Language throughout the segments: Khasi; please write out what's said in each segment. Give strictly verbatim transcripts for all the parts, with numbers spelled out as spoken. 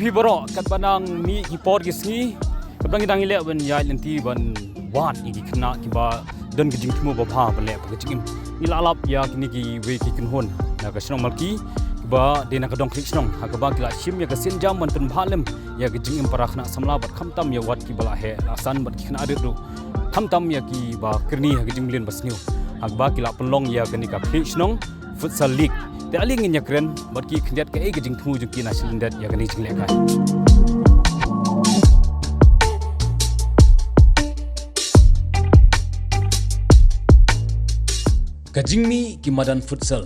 Phi baroh, katba nang mih ki por ki sngi, katba ngi dang ïaleh ban ïaid lynti ban wad ïa ki khynnah kiba don ka jingthmu ba bha ban leh ka jingim. Ngi la lap ïa kine kiwei ki kynhun na ka shnong Malki, kiba dei na ka dong Khlieh Shnong, ha kaba ki la shim ïa ka sienjam ban pynbha lem ïa ka jingim para khynnah samla bad khamtam ïa wat kiba la heh la san bad ki khynnah rit ruh, khamtam ïa kiba kyrni ha ka jingmlien ba sniew, ha kaba ki la pynlong ïa kane ka Khlieh Shnong Futsal League. Te ale ngin ïakren bad ki khyndiat kaei ka jingthmu jong ki na sha lyndet ïa kane ka jinglehkai. Ka jingmih ki madan futsal,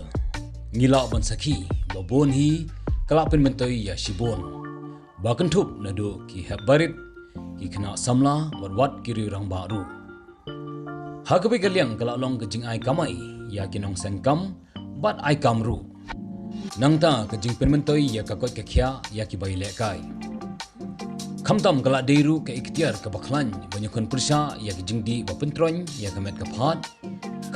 ngi lah ban sakhi ba bun hi ka la pynmyntoi ïa shibun, ba kynthup naduh ki hep barit, ki khynnah samla bad wat ki riew rangbah ruh. Ha kawei ka liang ka la long ka jingai kamai ïa ki nongseng kam bad ai kam ruh. Nangta ka jingpynmyntoi ïa ka koit ka khiah ïa kiba ïalehkai. Khamtam ka la dei ruh ka iktiar kaba khlaiñ ban ïakhun pyrshah ïa ka jingdih ba pyntroiñ ïa ka met ka phad,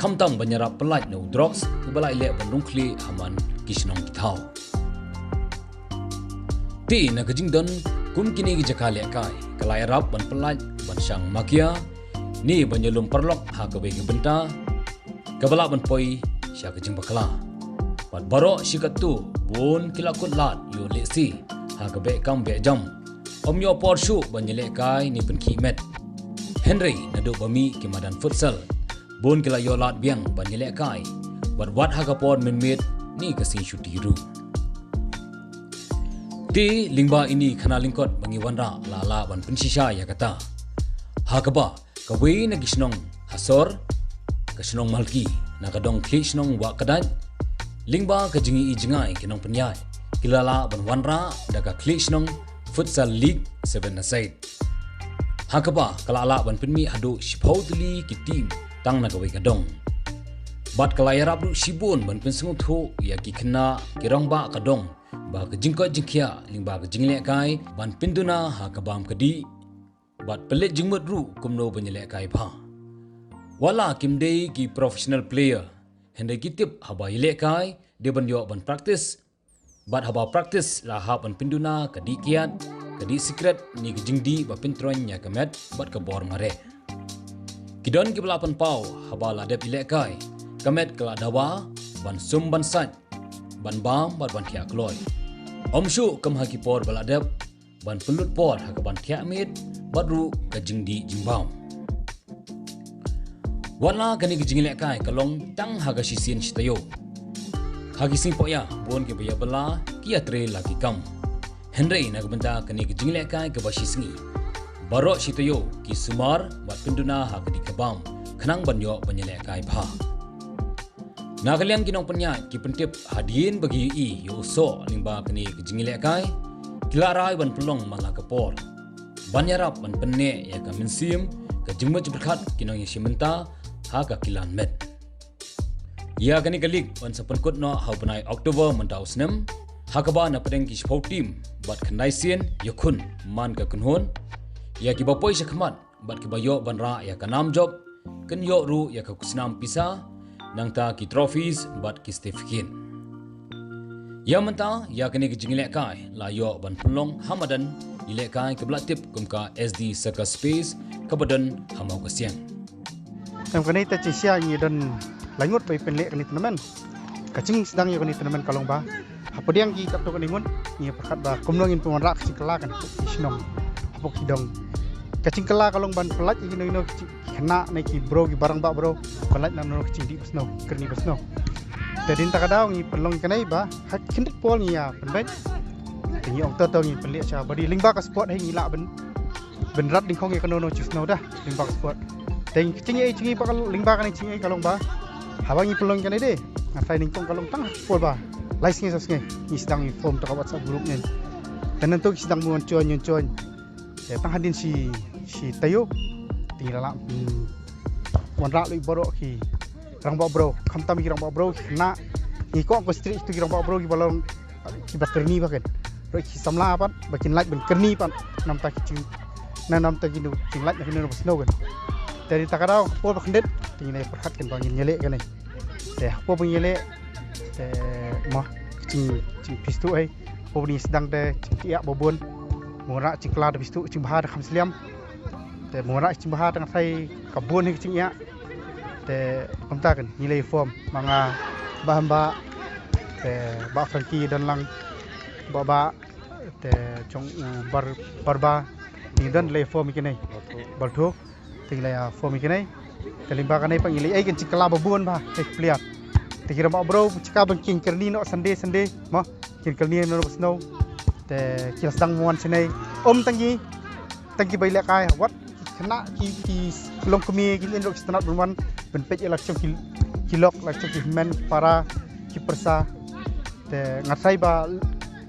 khamtam ban ïarap pyllait na u drugs uba la ïaleh ban rung khlieh ha man ki shnong ki thaw. Te na ka jingdon kum kine ki jaka lehkai, ka la ïarap ban pyllait ban shang makia ne ban ïalum paralok ha kawei ka bynta kaba lah ban poi sha ka jingbakla. Bad baroh shi katto bun ki la kut lad ïoh lehse ha ka beh kam beh jam, ym ïoh por shuh ban ïalehkai ne pynkhih met. Hynrei naduh ba mih ki madan futsal, bun ki la ïoh lad biang ban ïalehkai bad wat ha ka por mynmiet ne ka sngi shuti ruh. Te lyngba ine i khana lyngkot ba ngi wanrah la lah ban pynshisha ïa kata, ha kaba kawei na ki shnong ha sor ka shnong Malki, na ka dong Khlieh Shnong Wahkdait, lyngba ka jingïohi jngai ki nongpynïaid, ki la lah ban wanrah da ka Khlieh Shnong Futsal League seven-a-side, ha kaba ka la lah ban pynmih haduh shiphew tylli ki team tang na kawei ka dong. Bad ka la ïarap ruh shibun ban pynsngewthuh ïa ki khynnah ki rangbah ka dong ba ka jingkoit jingkhiah lyngba ka jinglehkai ban pynduna ha ka bam ka dih bad pynleit jingmut ruh kumno ban ïalehkai bha. Wat la kim dei ki professional player, hynrei ki tip haba ïalehkai dei ban ïoh ban practice, bad haba practice la hap ban pynduna ka dih kiad, ka dih sikret ne ka jingdih ba pyntroiñ ïa ka met bad ka bor mareh. Ki don kiba la pynpaw haba la dep ïalehkai, ka met ka la dawa ban sum ban sait, ban bam bad ban thiah kloi. Ym shuh kum ha ki por ba la dep, ban pynlut por ha kaban thiah miet bad ruh ka jingdih jingbam. Wat la kane ka jinglehkai ka long tang ha ka shisien shi taïew, ha ki sngi pohïa bun kiba ïa bylla ki ïatrei la ki kam. Hynrei na ka bynta kane ka jinglehkai kaba shi sngi, baroh shi taïew ki sumar bad pynduna ha ka dih ka bam khnang ban ïoh ban ïalehkai bha. Na ka liang ki nongpynïaid ki pyntip hadien ba ki ïohi ïa u soh lyngba kane ka jingïalehkai, ki la rai ban pynlong man la ka por ban ïarap ban pynneh ïa ka mynsiem, ka jingmut jingpyrkhat ki nongïashim bynta ha ka kilan met. Ïa kane ka league yn sa pynkut noh ha u bnai October mynta u snem, ha kaba na pdeng ki shiphew team bad khyndai sien ïakhun man ka kynhun. Ïa kiba poi sha khmat bad kiba ïoh ban rah ïa ka nam jop, kin ïoh ruh ïa ka khusnam pisa, nangta ki trophies bad ki certificate. Ïa mynta ïa kane ka jingïalehkai la ïoh ban pynlong ha madan ïalehkai kaba la tip kum ka S D Circus Space kaba don ha Mawkasiang. Em, kane te shisha ngi don lai ngut ba pynleh kane tournament. Ka jingsdang ïa kane tournament ka long ba hapdeng ki katto katne ngut ngi pyrkhat ba kumno ngin pynwanrah ka jingkylla kan ki shnong hapoh ki dong. Ka jingkylla ka long ban pyllait ïa kino kino ki khynnah ne ki bro, ki rangbah bro, pyllait na kino ki jingdih ba sniew, kyrni ba sniew. Te hadien kata ka daw ngi pynlong kane ba ha khyndiat por ngi ïa pynbeit. Te ngi ong to to ngi pynleh sha ba dei lyngba ka sport hi ngi lah ban ban rat dyngkhong ïa kano kano jingsniew da lyngba ka sport. Te ka jingïohi jong ngi ba ka lyngba kane ka jingïohi ka long ba haba ngi pynlong kane de, nga trai nyngkong ka long tang ha ka por ba lai sngi saw sngi ngi sdang ngi form to ka WhatsApp group ne. Te nangta ki sdang ban join, join, join. Te tang hadien shi, shi taïew te ngi la lah, hmm, wanrah lut baroh ki rangbah bro, khamtam ki rangbah bro, ki khynnah. Ngi kwah concentrate ïa ki rangbah bro kiba long kiba kyrni ba kan. Ruh ki samla pat ba kin lait ban kyrni pat namta ki jing, na namta ki jing lait na kino ba sniew kan. Te hadien kata ka daw hapoh ba khyndiat te ngin ïa pyrkhat kan ba ngin ïaleh kane. Te hapoh ba ngin ïaleh te ma jing, jingphistuh hi. Pynban sdang te jingïa ba bun. Mura jingkylla da bistu jingbha da kham sliam. Te mura jingbha tang thai ka bun hi ka jingïa. Te kumta kan ngi lei form ma nga ba hamba. Te ba Frankie don lang ba ba te jong u bar bar ba ngi don lei form kine. Bal thuk. Te ngi la ïa form ïa kine. Te lyngba kane pat ngi la ïa ai kin jingkylla ba bun ba, eh, player. Te ki rangbah bro, jaka ban kin kyrni noh Sunday, Sunday, mo, kin kyrni noh ba snow. Te ki la sdang wan shane. Ym tang ngi, tang ki ba ïalehkai, wat ki khynnah ki, ki longkmie, ki longkmie ki sdang ban wan, ban peit ïa la ki shong ki, ki lok, la ki shong ki hynmen, para, ki pyrsa. Te nga tharai ba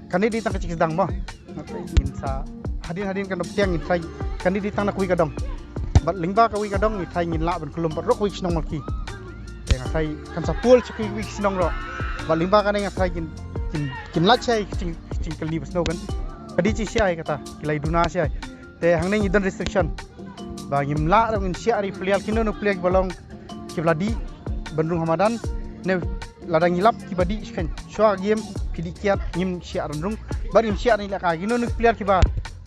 kane dei tang ka jingsdang mo. Nga tharai ngin sa hadien hadien kan da pdiang, ngin tharai kane dei tang na kawei ka dong. Bad lyngba kawei ka dong ngi tharai ngin lah ban kyllum bad ruh kawei ka shnong Malki. Te nga tharai kan sa pul sha kawei ka shnong ruh. Bad lyngba kane nga tharai kin, kin, kin lait shai ka jing, ka jingkylli ba snow kan. Ka dei shi shai kata, ki la ïa duna shai. Te hangne ngi don restriction ba ngim lah ruh ngin shah ri player, kino kino player kiba long kiba la dih ban rung ha madan. Ne lada ngi lap kiba dih shkhein shuwa game phi dih kiad, ngim shah ban rung. Bad ngim shah ban lehkai, kino kino player kiba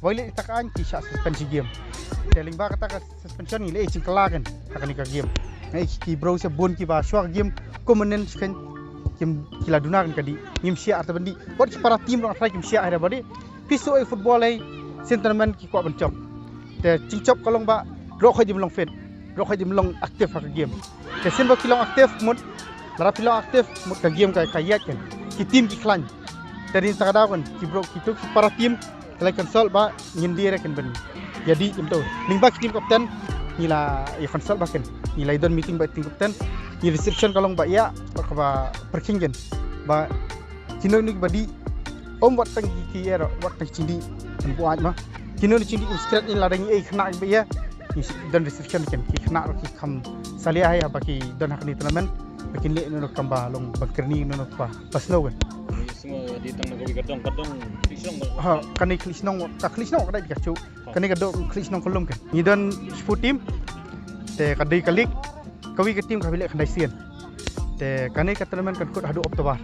violate ïa kata ka aiñ ki shah suspend shi game. Te lyngba kata ka suspension ngi la ai jingkylla kan ha kane ka game. Nga ai ki bro sha bun kiba shuwa game kum mynnin shkhein kim, ki la duna kan ka dih, ngim shah arta ban dih. Wat ki para team ruh nga tharai kim shah ha ba dih. Phi shu ai football ai sien tournament ki kwah ban jop. Te jingshop ka long ba ruh khoit ym long fit, ruh khoit ym long active ha ka game. Te sien ba ki long active mut, lada phi long active mut ka game ka, ka ïaid kan. Ki team ki khlaiñ. Te rin sa ka daw kan ki bro ki tu ki para team ki la consult ba ngin die re kan ban ïa dih kumto. Lyngba ki team captain ngi la ïa consult ba kan, ngi la ïa don meeting ba team captain. Ngi restriction ka long ba ïa ba ka ba pyrkhing kan ba kino kino kiba dih, ym wat tang ki, ki ïa ruh, wat tang ki jingdih kan buaid ma. Kino kino ki jingdih kum stret in lada ngi ai khynnah kiba ïa, ngi don restriction kan, ki khynnah ruh ki kham salia hi haba ki don ha kane tournament. Ba kin leh kano kano kam ba long ban kyrni kano kano ba, ba snow kan. Ngi sngew dei tang na kawei ka dong, ka dong khlieh shnong ba. Ha, kane khlieh shnong, ka khlieh shnong ka dei ka shu. Kane ka dong khlieh shnong Kyllum kan. Ngi don shiphew team. Te ka dei ka league. Kawei ka team ka hap leh khyndai sien. Te kane ka tournament kan kut haduh October.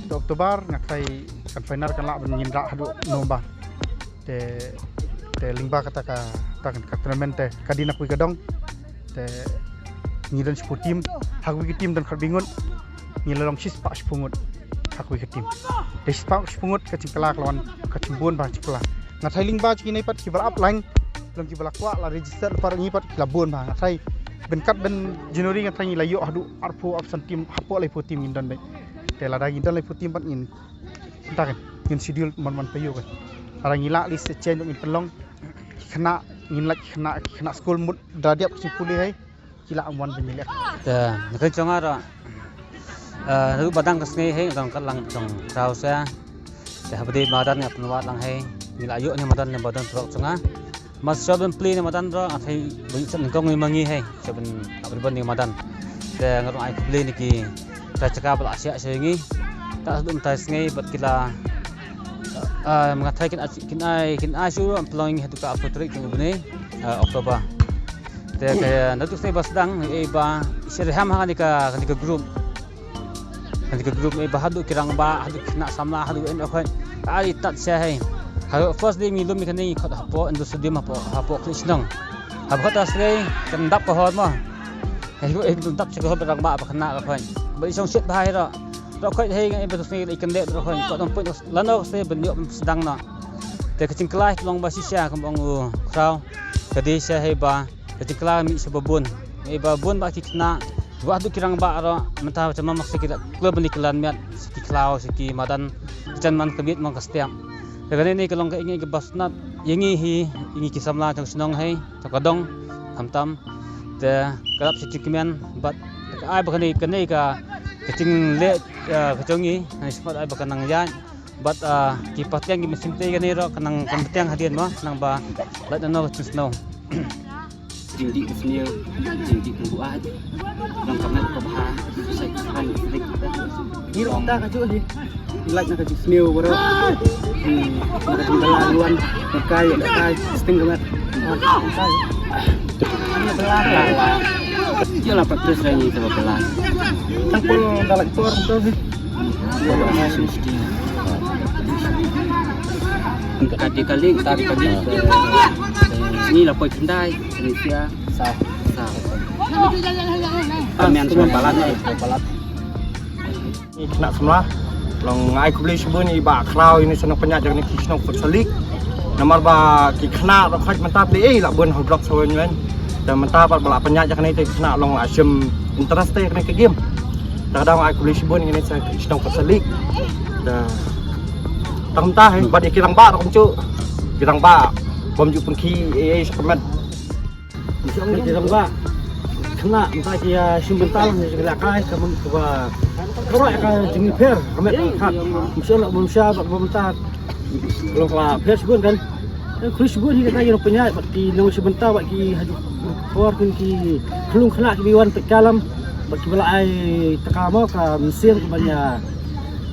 Haduh October nga tharai kan final kan lah ban ngin rah haduh November. Te, te lyngba kata ka, ta kan ka tournament te ka dei na kawei ka dong. Te ngi don shiphew team, ha kawei ka team don khatwei ngut. Ngi la long shispah shiphew ngut ha kawei ka team. Te shispah shiphew ngut ka jingkylla ka la wan ka jingbun bha jingkylla. Nga tharai lyngba jong kine pat kiba la ap line, long kiba la kwah la register, la par ngi pat ki la bun bha. Nga tharai ban kat ban January nga tharai ngi la ïoh haduh arphew arphew san team, hapoh laiphew team ngin don beit. Te lada ngin don laiphew team pat ngin, kumta kan, ngin schedule man man paidbah kan. Lada ngi lah list change ngin pynlong. Ki khynnah ngin lait, ki khynnah, ki khynnah skul mut da dep ki pule hi. Ki la wan ban ïaleh. Te na ka jong nga ruh, eh, naduh ba dang ka sngi hi nga dang kat lang jong Khraw sha. Te haba dei madan nga pynwad lang hi. Ngi la ïoh ne madan ne ba don trok jong nga. Mas sha ban plie ne madan ruh nga tharai ban ïoh sha nyngkong ne ma ngi hi. Sha ban ap ribbon ne madan. Te nga ruh ai khublei ne ki trai jaka ba la shah sha ngi. Ta sa dum tai sngi bad ki la, eh, nga tharai kin ai, kin ai, kin ai shuh ruh pynlong ngi haduh ka arphew tarik jong u bnai, eh, October. Te ka, naduh sngi ba sdang, eh, ba, sha riham ha kane ka, kane ka group. Kane ka group, eh, ba haduh ki rangbah, haduh ki khynnah samla, haduh en okhoit. Ka ai tat sha hi. Ha first day ngi lum ïa kane ngi khot hapoh Indoor Stadium hapoh, hapoh Khlieh Shnong. Haba khot ta sdei, kan dap ka hor mo. Hei, hei, kan dap sha ka hor ba rangbah ba khynnah okhoit. Ba i shong shit ba hai ro. Ro okhoit hei ngan i ba ta sngi i kan dep ro okhoit. Khot ym pun lano ka sdei ban ïoh ban sdang noh. Te ka jingkylla ka long ba shisha kum ong u Khraw. Ka dei sha hi ba ka jingkylla mih sha ba bun. Mih ba bun ba ki khynnah. Ba haduh ki rangbah ruh mynta ba cha mam mak sha ki klub ban ki khynnah miat sha ki khlaw sha ki madan. Jan man ka miet man ka step. Te kane ne ka long ka ing ing ka ba sngewtynnat ïa ngi hi, ïa ngi ki samla jong shnong hi, jong ka dong, khamtam. Te ka dap sha jingkmen bad ka ai ba kane, kane ka, ka jingleh, eh, ka jong ngi, kane smat ai ba ka nang ïaid. Bad, ah, ki patiang ki mynsiem te kane ruh ka nang, kan patiang hadien mo, nang ba lait na no ka jingsngew. Jingdih ka sniew, jingdih ka buaid. Nang ka met ka bha, sai ka khan ka dik. Ni ruh ta ka juh hi. Lait na ka jingsniew baroh. Hmm, na ka jingdala luan, na kai, na kai, sting ka met. Jia la practice ra ngi te ba pela. Tang pol da lait por tu hi. Jia la practice. Kati kali, kati kali. Ni la poi kendai, ni sia. Sa, sa. Kamian semua palat, semua palat. Ni khynnah samla. Long ai khublei shibun ïa i Bah Kraw ïa ine i shnong pynïaid jong kane ki shnong Phutsalik. Namar ba ki khynnah ruh khait mynta phi ei la bun hok drop sawen wen. Te mynta pat ba la pynïaid jong kane te ki khynnah long la shim interest te kane ka game. Te ka dang ai khublei shibun ïa ine i shnong Phutsalik. Te tang mynta he bad ïa ki rangbah ruh kumjuh. Ki rangbah bym ju pynkhih ei ei sha ka met. Ki rangbah khynnah mynta ki ïa shim bynta lang ki la kai ka mut kaba ka roi ka jingpher ka met ka khat. Mynta la bym sha bad bym ta long la pher shibun kan. Khublei shibun hi kata ki nongpynïaid bad ki nongshim bynta bad ki hajuh por kin ki khyllung khynnah kiba wan peit kalam bad kiba la ai taka mo ka mynsiem kaba ïa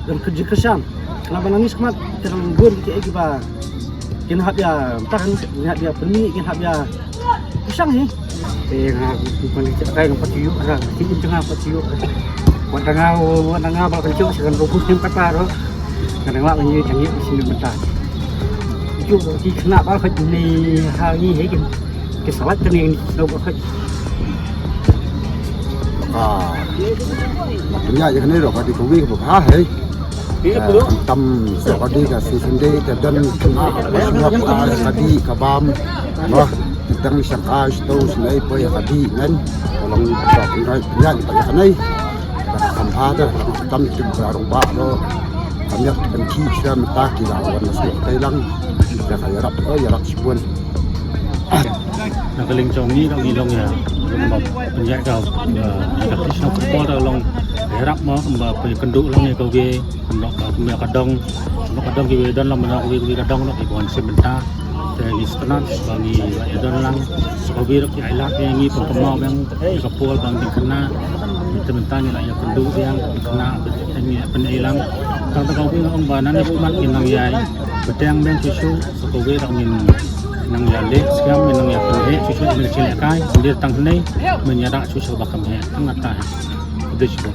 Don ka jingkyrshan. Khnang ba nang ïa sngewthuh, te nang bun ki ei kiba kin hap ïa, mynta kan kin hap ïa pynmih, kin hap ïa kyrshan hi. Te nga kumne te kai nang pat ïoh ra, te kin jong nga pat ïoh ra. Wat da nga, wat da nga ba kan jong sa kan ro bus nim kata ro. Nga dang lap ngi jang ïa sini mynta. Ïoh ki khynnah ba ka ni ha ngi he kin. Ki salad kane ngi snow ba khoi. Ah. Ba pynïaid ïa kane ruh ka dei kawei kaba bha hei. Ah, tam so ka dei ka season day ka don khynnah ba sngewbha ka dei ka bam. Ba tang shaka sto snei poi ka dei ngan. Ka long ba pynïaid ïa kane. Ba kham bha da tam tip ba rong ba ruh. Ka miat pynkhih sha mynta ki la wan na sngewthuh lang. Ïa ka ïarap, ïarap shibun. Na ka liang jong ngi, ngi long ïa, long ba pynïaid ka, eh, ka traditional football ka long ïarap mo, ba pynïakynduh lang ïa kawei, kumba ka, kumba ka dong, kumba ka dong kiwei don lang, kumba kawei, kawei ka dong noh, ki wan shim bynta. Te ngi sngewthuh ba ngi ïa don lang, sa kawei ruh ki ai lad ïa ngi, pynpaw mo biang ïa ka football ba ngi khynnah. Te mynta ngi la ïakynduh biang, khynnah, ngi pynei lang. Tang ta kawei nga ong ba nangne ruh mat ngi nang ïai bteng biang shuh shuh. Sa kawei ruh ngin nang ïaleh skhem, ngin nang ïa pynheh shuh shuh, ngin shu lehkai, ngin tang hangne, ngin ïarap shuh shuh ba kham heh, tang kata. Khublei shibun.